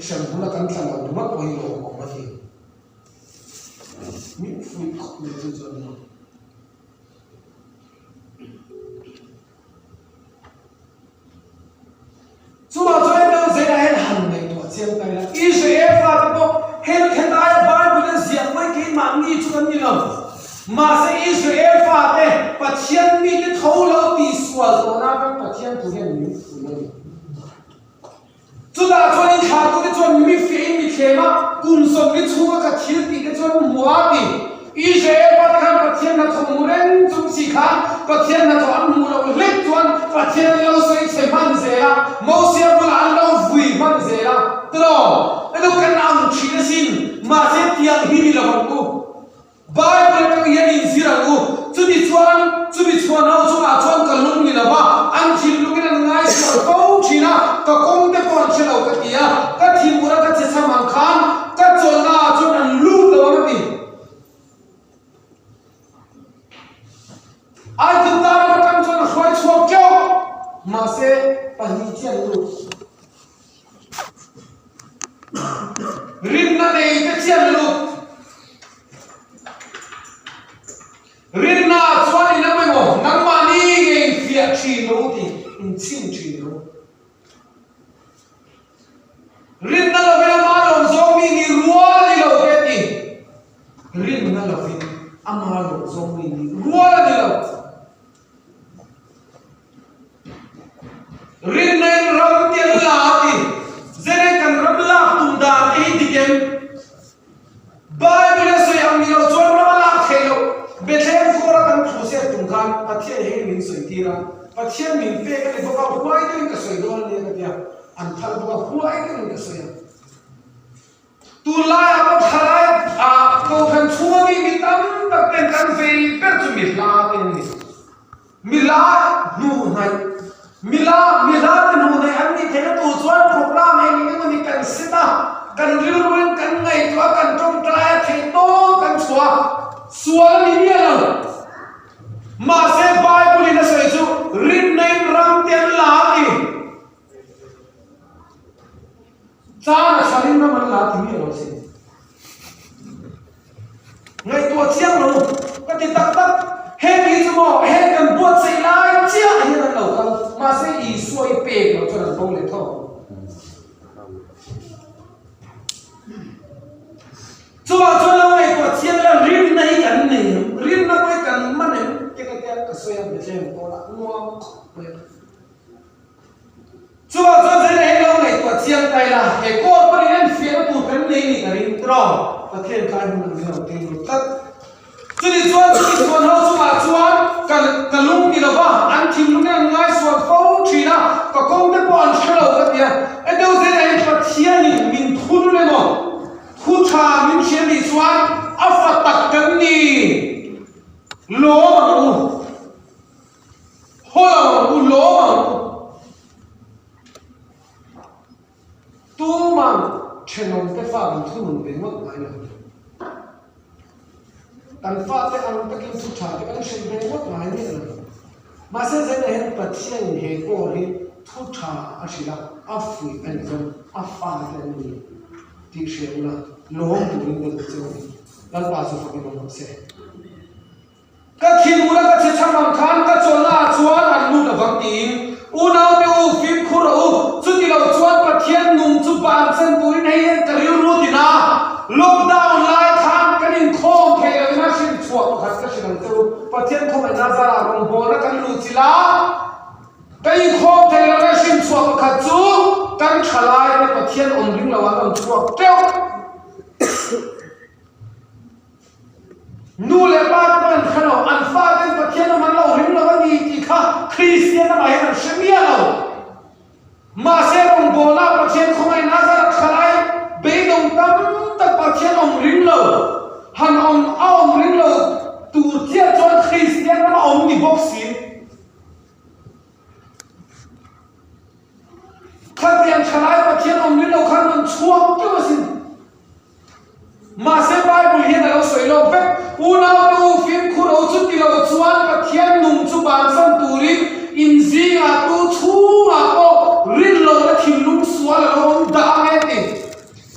Hremhmun a kan tla lo ringawt pawh hi lawm awm a ti. Min fuih khawp mai chu chuan maw. Chuvang chuan hei deuh zelah hian han ngaihtuah chiang ta ila, Israel fate pawh hel khetaia Bible a ziah mai keimahni chu kan ni lo. Mahse Israel fate Pathian mite tho lo tihsual tawhna kan Pathian thu hian min fuih a ni. Chutah chuan in thlahtute chuan mi fiahin mi thlem a, kum 40 chhunga ka thil tih te chuan hmu a ti. Israel pate khan Pathian hnathawh hmu reng chung si khan Pathian hnathawh an hmuh loh hlek chuan Pathian an lo sawi chhe hman zel a, Mosia bulah an lo vui hman zel a. Tiraw? Enu kan ang thin asin, mahse tiang hi ni lo ang u. Bible atang hian inzir ang u. Chumi chuan, chumi chhuan ho chungah chuan ka lung ni lo va, an thinlungin an ngaisual fo thin a, ka kawng te pawh an hre lo ka ti a, ka thinur a ka che cham ang khan ka chawlhna ah chuan an lut lo ang a ti. Aigupta ram atang chuan a hruai chhuak teuh, mahse pahnih chiah an lut. Rinna nei te chian lut. Rinna ah chuan in lam emaw nangmahni nge in fiah thin lo tih in chim thin lo. Rinna lovin ama lawm zawng mi ni rual a ni lo te ti. Rinna lovin ama lawm zawng mi ni rual a ni lo. Rinna in ram te an la a ti. Zere kan ram lak tum dan te hi dik em? Bible a sawi ang ni lo chuan ram a lak theih loh. Bethlehem khawra kan thu siat tum khan Pathian heng min sawi tir a, Pathian min. Tunlaiah pawh thalai ah kohhran chhunga mi mi tam tak ten kan vei ber chu mi hla te an ni. Mi la hnuh hnaih, mi la mi hla te hnuh hnaih an nih theihna tur chuan programme eng eng emaw ni kan set a, kan rilruin kan ngaihtuah a, kan tawngtai a, theihtawp kan chhuah a, sual a ni miah lo. Mahse Bible in a sawi chu rinna in ram te an la a ti. Caan a sarin ram an la ti miah lo sin. Ngaihtuah chiang lo ka ti tak tak. Heng hi chu maw heng kan buatsaih lai chiah hian an lo kal. Mahse Isua i pek loh chuan an bo leh tho ang. Chuvang chuan lo ngaihtuah chiang ila rinna hi kan nei em? Rinna pawh hi kan man em? Te ka tia ka sawi a Bethlehem pawlah nuam khawp mai a. Chuvang chuan zela hi lo ngaihtuah chiang ta ila, he court pawhin en fiahna tur kan nei ni ka ring tawh. Pathian tlai hmun ang hi lo keng lut tlat. Chuni chuan chumi chhuan ho chungah chuan ka ka lung ti lova, an thinlungin an ngaisual fo thin a, ka kawng te pawh an hre lo ka ti a. E deuh zela hi Pathianin min thunun emaw, thu tha min hria nih chuan a fa tak kan ni lawm ang u. Haw lo ang u, lawm ang u. Tuman thenawmte fa kan thunun ve ngawt ngai lo. Kan fate ang takin thu tha te kan hrilh ve ngawt ngai miah lo. Mahse zainah hian Pathianin he kawl hi thu tha a hrilh a, a fuih a nih chuan a fate an ni tih hria ula lawm turin ka duh che u ni. Lalpa chu fakin awm rawh se. Ka thinhun a ka chhe chham ang khan ka chawlhna ah chuan an lut avang tiin, Unaute u, fimkhur rawh u, chuti lo chuan Pathian nung chu ban chen turin hei hian ka rilru tin a, lockdown lai khan kan inkhawm theih loh ina hrim chhuah pakhat ka hrilh ang che u, Pathian khawngaihna zarah rawngbawlna kan luh chilh a, ka inkhawm theih lohna hrim chhuah pakhat chu kan tha lai te Pathian awm ring lo an rawn chhuak teuh. Nu leh pa te pawh an hre lo, an fa ten Pathian awm an lo ring lo a ni tih kha Kristian lamah hian an hre miah lo. Mahse rawngbawlna Pathian khawngaihna zara thalai beidawng tam tak Pathian awm ring lo, han awm a awm ring lo tur chiah chuan Kristian rama awm ni bawk si. Khatiang thalai Pathian awm ring lo khan rawn chhuak teuh asin. Mahse Bible hian a lo sawi lawk vek, Unaute u, fimkhur ho chu ti lo chuan Pathian nung chu bansan turin in zingah tu chhungah pawh rin lohna thinlung sual a lo awm dah ang e ti.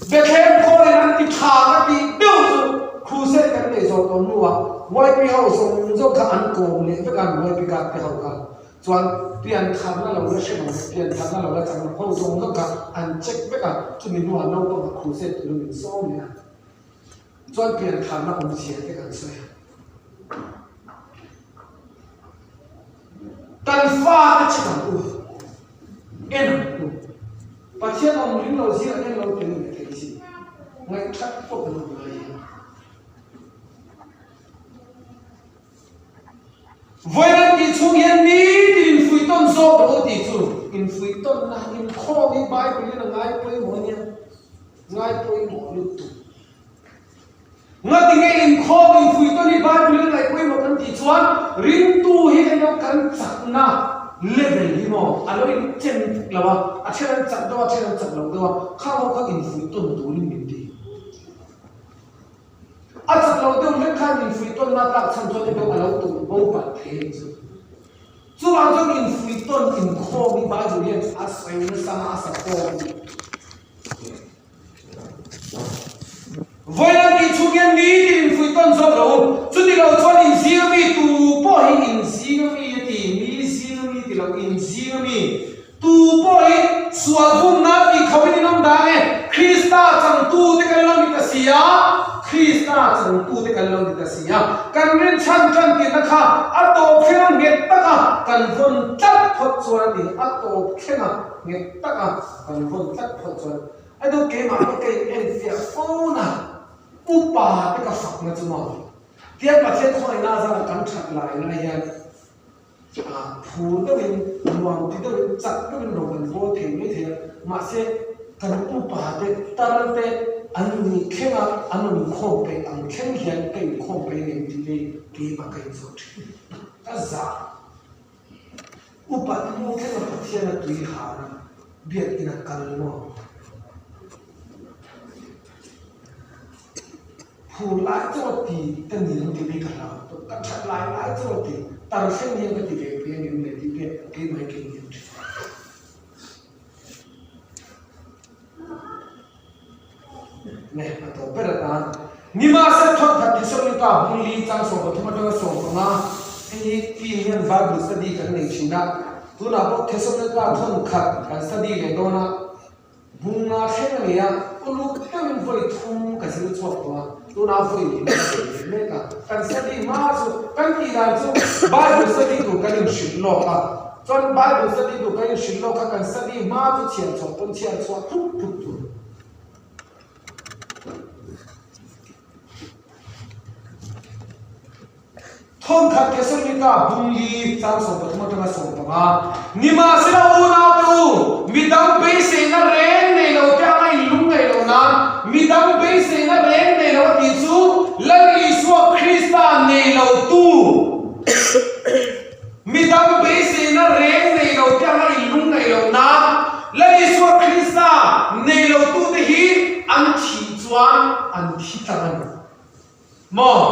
Bethlehem khawlin an ti tha ka tih deuh chu crusade kan neih zawh tawh hnuah YP ho zawng zawng kha an kawm leh vek a, an YP guard te ho kha. Chuan pian tharna lo la hre lo leh pian tharna lo la chang lo ho zawng zawng kha an check vek a, chumi hnuah naupang a crusade turin min sawm leh a. Chuan pian tharna awmzia te kan sawi a. Kan fate check ang u, en ang u. Pathian awm ring lo zir en lo tel leh thei si, ngaihthat pawh kan awm ngai hian. Vawiin tih chhung hian nitin infuih tawn zawk rawh u tih chu infuih tawnna inkhawm hi Bible in a ngai pawimawh ania, ngai pawimawh lutuk. Ngatinge inkhawm infuih tawn hi Bible in a ngaih pawimawh kan tih chuan ringtu hi emaw kan chakna level hi maw a lo inchen vek lo a, a then an chak deuh a, a then an chak lo deuh a, khang ho kha infuih tawn turin min ti. A chak lo deuh hlek khan infuihtawnna tlak chhan chuan emaw a lo tum bo palh thei a ni chu. Chuvang chuan infuihtawn inkhawm hi Bible hian a sawi nasa a, a support a ni. Vawiin tih chhung hian nitin infuihtawn zawk lo u. Chuti lo chuan inzing ami tu pawh hi inzing ami a ti, mi zing ami ti lo, inzing ami Tu pawh hi sual bumna tih kho in in awm dang e, Krista changtu te kan lo ni ta si a, Krista changtu te kan lo ni ta si a, kan rinchhan tan tirna kha a tawp thlenga nghet taka kan vawn tlat phawt chuan a ti, a tawp thlenga nghet taka kan vawn tlat phawt chuan a deuh keimah pawh ka in enfiah fo na, upa te ka fakna chu maw, tiang Pathian khawngaihna zan kan that lai lai hian. Phur deuhin, nuam ti deuhin, chak deuhin rawng kan bawl thei mai thei a, mahse kan upa te, tar te. an ni thlenga an rawn inkhawm peih ang thleng hian ka inkhawm peih ngem tih hi keimah ka inzawt thin. Ka zah. Upat hnu thlenga Pathian a tui hana biakinn a kal maw? Phur lai chaw ti ka ni ang tih hi ka hlau tawh. Ka that lai lai chaw ti tar thleng hian ka ti ve peih ang em le tih te keimah hi ka inhniam thin. Nge a tawp ber atan Nimahse thawnkhat Thesalonika hmun li chang 13 atanga 15 hei hi team hian Bible study kan nei thin a, tunah pawh Thesalonika thawnkhat kan study leh dawn a, bunga thleng a ni a, uluk deuhin vawi thum ka zir chhuak tawh a, tunah vawi hnih ka sawi leh mek a, kan study hma chu kan tih dan chu Bible study tur kan inhrilh lawk a. Chuan Bible study tur kan inhrilh lawk kha kan study hma chu chhiar chhuah pawn chhiar chhuah thup thup tur. Thawnkhat Thessalonika bung li chang 13 atanga 15. Nimahsela unaute u, midang beiseina reng nei lo te anga in lung ngaih loh nan, midang beiseina reng nei lo a tih chu Lal Isua Krista nei lo tu. Mi dang beiseina reng nei lo te anga in lung ngaih loh nan Lal Isua Krista nei lo tute hi an thih chuan an thi tlang a ni maw?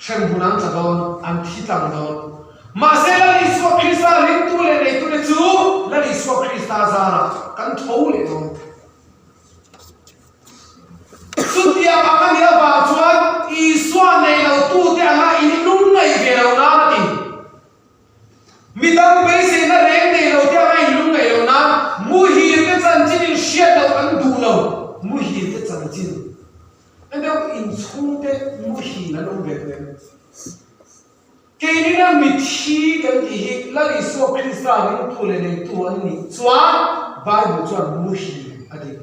Hremhmun an tla dawn, an thi tlang dawn. Mahse Lal Isua Krista ringtu leh neitute chu Lal Isua Krista zarah kan tho leh dawn. Chutiang ang a nih avang chuan Isua nei lotute anga in lung ngaih ve lo nan a ti. Mi dang beiseina reng nei lote anga in lung ngaih lo nan muhil te chanchin in hriat loh an duh lo. Muhil te chanchin engdeuh inchhungte muhil an awm ve tawh em? Keinin a mithi kan tih hi Lal Isua Krista ringtu leh neitu an nih chuan Bible chuan muhil a ti.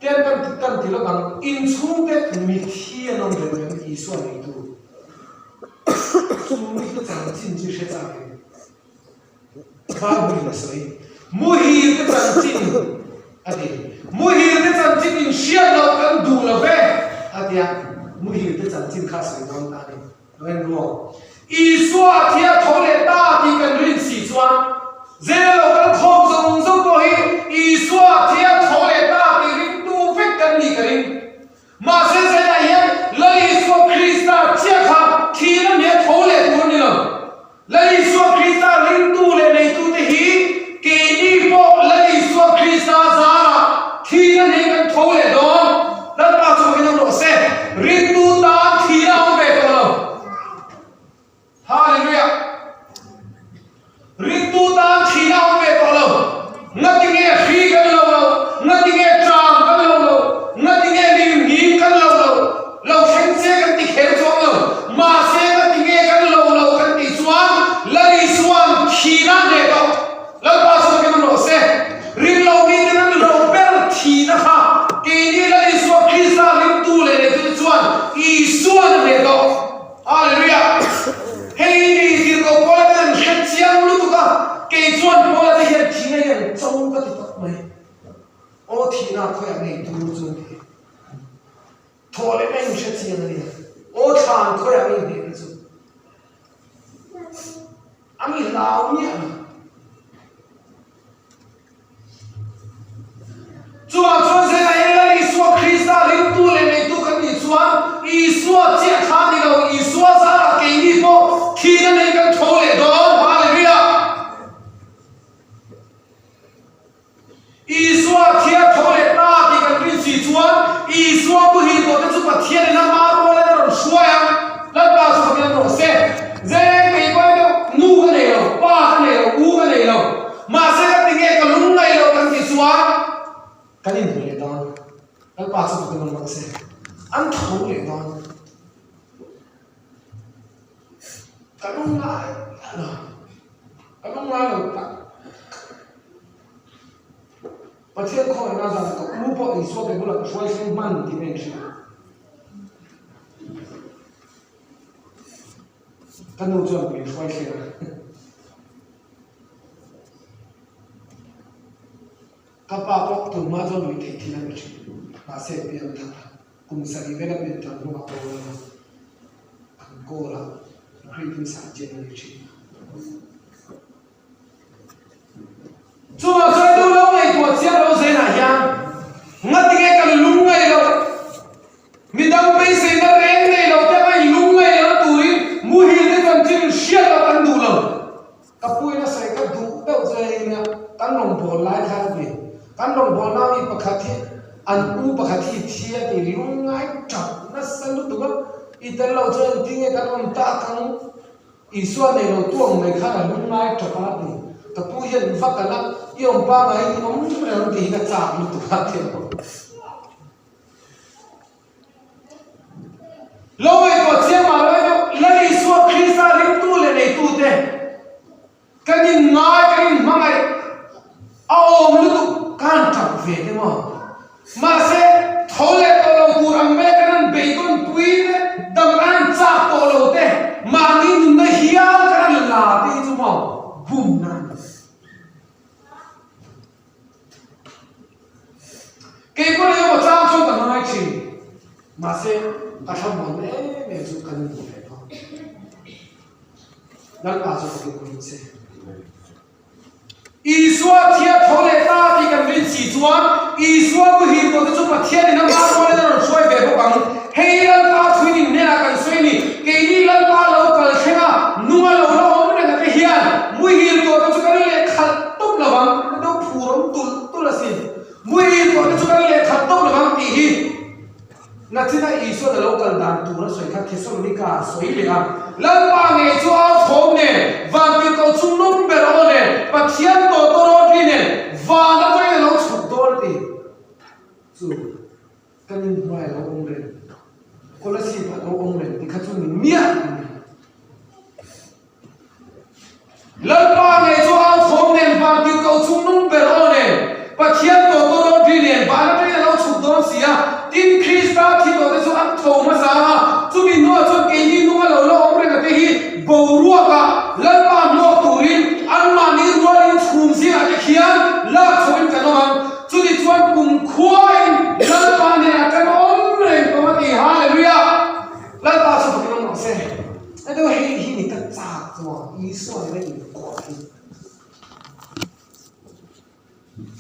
Tian kan kan ti lawk ang, inchhungte mithi an awm ve tawh em Isua neitu? Chu mite chanchin chu i hre chak em? Bible in a sawi. Muhil te chanchin a ti. Muhil te chanchin in hriat loh kan duh lo ve a ti a. Muhil te chanchin kha a sawi dawn ta a ni. Lo en ruang. Isua thia tho leh ta tih kan rin si chuan zel lo kan khawm zawng zawng pawh hi Isua thia tho leh ta tih ringtu vek kan nih ka ring. Mahse zaiah hian Lal Isua Krista chiah kha thihna hmel tho leh tur a ni lo. Lal Isua Krista ringtu leh neitute hi keini pawh Lal Isua Krista zarah thihna hmel kan tho leh dawn. Lalpa chu fakin awm rawh se. Ringtu tan thihna a awm ve tawh lo. Hallelujah! Ringtu tan thihna a awm ve tawh lo. Ngatinge hri kan lo lo, ngatinge ṭam kan lo lo, ngatinge lirngim kan lo lo, lo thleng che kan ti kher chuang lo. Mahse ngatinge kan lo lo kan tih chuan Lal Isua'n thihna a hneh tawh. Lalpa chu fakin awm rawh se. Ringlo miten an lo ber thihna kha keini Lal Isua Krista ringtu leh neitute chuan Isua'n a hneh tawh. Hallelujah! Hei ni tirhkoh Paula ten an hre chiang lutuk a, kei chuan Paula te hian thihna hi an cho ka ti tawp mai. Aw thihna khawiah ngei tur chu an ti. Thawh leh na in hre chiang a nia. Aw thlan khawiah ngei hnehna chu. An hlau miah lo. Chuvang chuan Zela in Lal Isua Krista ringtu leh neitu kan nih chuan Isua chiah kha ni lo, Isua zarah keini pawh thihna nei kan tho leh dawn. Hallelujah! Isua thia tho leh ta tih kan rin si chuan Isua muhil tawh te chu Pathian in ama rualin a rawn hruai ang. Lalpa chu fakin awm rawh se. Zeng kei pawh hi deuh nu ka nei lo, pa ka nei lo, u ka nei lo. Mahse ka ti nge ka lung ngaih lo kan tih chuan kan inhmu leh dawn. Lalpa chu fakin awm rawh se. An tho leh dawn. Ka lung ngai lo. Ka lung ngai lo tak. Pathian khawngaihna zan ka u pawh Isua ke bulah ka hruai thleng hman tih ka inhria. Ka nu chuan min hruai thleng a. Ka pa pawh tun hma chuan ruih theih thil a ni thin. Mahse pian thar a, kum sarih vela pian thar hnuah a awl a, an kawl a, greeting sergeant a ni thin. Chuvang chuan duh lo ngaihtuah chiang lo zenah hian ngatinge kan lung ngaih loh, midang beiseina reng nei lo te anga in lung ngaih lohna turin muhil te chanchin hriat loh kan duh lo. Ka puin a sawi ka duh deuh chu hei nia, kan rawngbâwl lai khan a ti. Kan rawngbâwlna mi pakhat hi an u pakhat hi thi a ti lung ngai ṭap nasa lutuk a, i tel lo chuan engtin nge kan awm tak ang? Isua nei lo tuang mai khan a lung ngai ṭap a ti. Ka pu hian va kal a, i awm pangaiin i awm reng ang tih hi ka châk lutuk a ti a. Lo ngaihtuah chiang mah lo erawh Lal Isua Krista ringtu leh neitute kan inngai, kan inhmangaih a awm lutuk ka han tap ve te maw? Mahse, tho leh tawh lo tur ang mai kan han beidawn pui te, dam kan han chak tawh lo te, mahni nunna hial kan han la te hi chu maw bumna a ni. Kei pawh eng emaw chang chuan ka ngai thin. Mahse, ka thlamuan em em chu kan inhmu leh tawh. Lalpa chu ka rinawm che. Isua thia tho leh ta tih kan rin si chuan Isua muhil tawhte chu Pathianin ama rualin a rawn hruai ve bawk ang. Hei Lalpa thuin in hnenah kan sawi ni, keini Lalpa lo kal thleng a, nunga lo la awm reng ate hian muhil tawhte chu kan lehkhalh tawp lo vang, a deuh phur awm tulh tulh asin. Muhil tawhte chu kan lehkhalh tawp lo vang tih hi Nachina Isuan a lo kal dan tur a sawi kha Thesalonika a sawi leh a, Lalpa ngei chu au thawm nen, vantirhkoh chung lum ber aw nen, Pathian tawh tawh rawtri nen, van atangin a lo chhuk dawn a ti. Chu. Kan inhnuai a lo awm reng, Kolasib a lo awm reng ti kha chu ni miah a ni. Lalpa ngei chu au thawm nen vantirhkoh chungnung ber aw nen, Pathian tawhtu ropui nen van atangin a lo chhuk dawn si a, tin Krista thi tawhte chu an tho hmasa a, chumi hnuah chuan keini nunga lo la awm reng ate hi boruakah Lalpa hmuak turin anmahni rualin chhum zingah te khian lak chhoin kan awm ang. Chuni chuan kum khuain Lalpa hnenah kan awm reng tawh a ti. Hallelujah! Lalpa chu fakin awm rawh se. Hei deuh hei hi ni ka chak chuan Isua nena inkuah hi.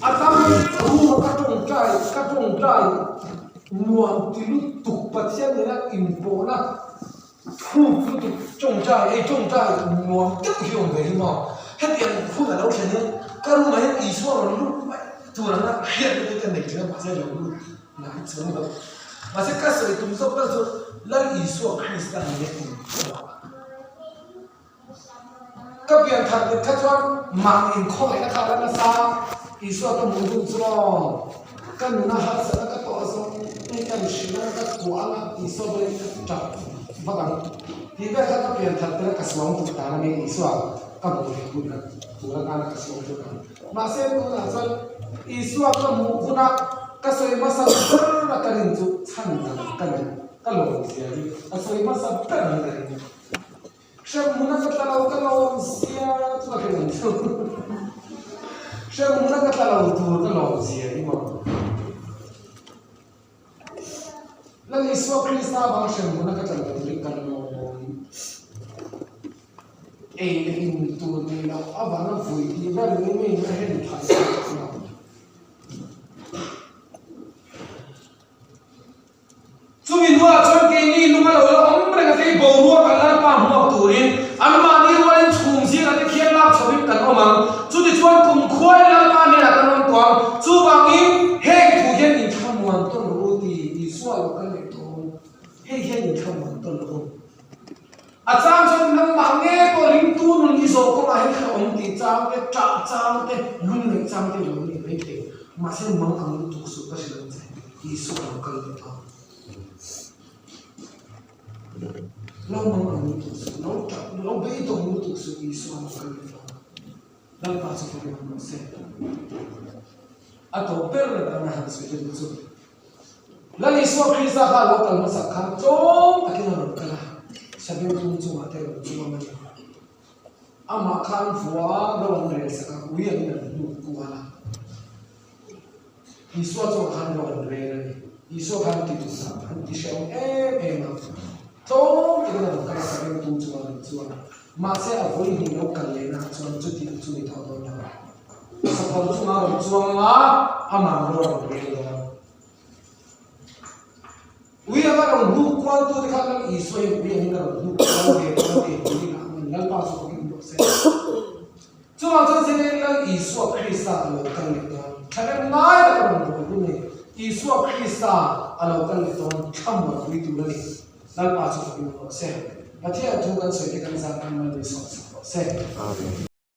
A tam room a ka tawngtai ka tawngtai nuam ti lutuk Pathian nena inpawhna thuk lutuk tawngtai hei tawngtai nuam deuh hi awm ve hi maw. Hetiang hun a lo thlen hian ka room ah hian Isua rawn lut mai tur anga hriatna te ka nei thin a mahse lo lut ngai chuang lo. Mahse ka sawi tum zawk tak chu Lal Isua Krista nena inpawhna. Ka pian thar dik kha chuan mah inkhawngaihna kha a la nasa a, Isua ka hmuh hun chuan ka nuna harsatna ka tawh zawng hi ka mihring anga ka kuah anga Isua bulah in ka tap vak ang tih vel kha ka pian thar tir a ka suang tuk dan a ni Isua ka hmuh leh hun kha tur atana ka suang tuk ang. Mahse tunah chuan Isua ka hmuh huna ka sawi hmasa ber a ka rin chu chhan dang ka nei ka lawm zia hi a sawi hmasa ber ang ka ring. Hremhmun a ka tla lo ka lawm zia chu ka hrilh ang chu. Hremhmun a ka tla lo tur ka lawm zia hi maw. Lal Isua Krista avanga hremhmun a ka tla lo turin ka lawm. Ei leh in tur nei loh avanga vui tih vel mai mai in a hen phah sak lo. Chumi hnuah chuan keini lung a lo la awm reng a, kei boruak an Lalpa hmuak turin anmahni rualin chhum zingah te khian lak chhoin kan awm ang. Chutichuan kumkhuain Lalpa hnenah kan awm tawh ang. Chuvangin heng thu hian inthlamuan tawn rawh u ti Isua lo kal leh tawh ang. Hei hian inthlamuan tawn rawh u. A chang chuan nangmah nge pawh ringtu nun i zawh kawngah hian hrehawm tih chang te, ṭah chang te, lungneih chang te i lo nei mai thei. Mahse mang ang lutuk suh ka hrilh ang che, Isua a lo kal leh tawh. Lo mang ang lutuk suh, lo ṭah, lo beidawng lutuk suh, Isua a lo kal leh tawh. Lalpa chu fakin awm rawh se. A tawp ber atana han sawi te duh chu Lal Isua Krista kha a lo kal hmasak khan tlawm takin a rawn kal a, Sabeng tung chungah te a rawn chuang a ni. Amah khan vua ro an rel sak a, ui angin an hnuk kual a. Isua chuan khan ro an rel a ni. Isua khan ti duh sak an ti hrehawm em em a. Tlawm takin a rawn kal a, ka ringtu chuan an chuan a. Mahse a vawi hnih lo kal lehna ah chuan chutiang chu ni tawh dawn lo. Sakawr chungah a rawn chuang anga amah ro a rawn rel dawn. Ui anga rawn hnuk kual tu te khan Lal Isua hian ui angin a rawn hnuk kual ve dawn a ti tih ah an Lalpa chu ka ring duh se. Chuvang chuan zirlai Lal Isua Krista a lo kal leh dawn. Thahnem ngai tak a rawn bawl hun a ni. Isua Krista a lo kal leh dawn thlamuanpui tur a ni. Lalpa chu ka ring duh se. Pathian thu kan sawi te kan zah kan mal min sawm sak rawh se. Amen.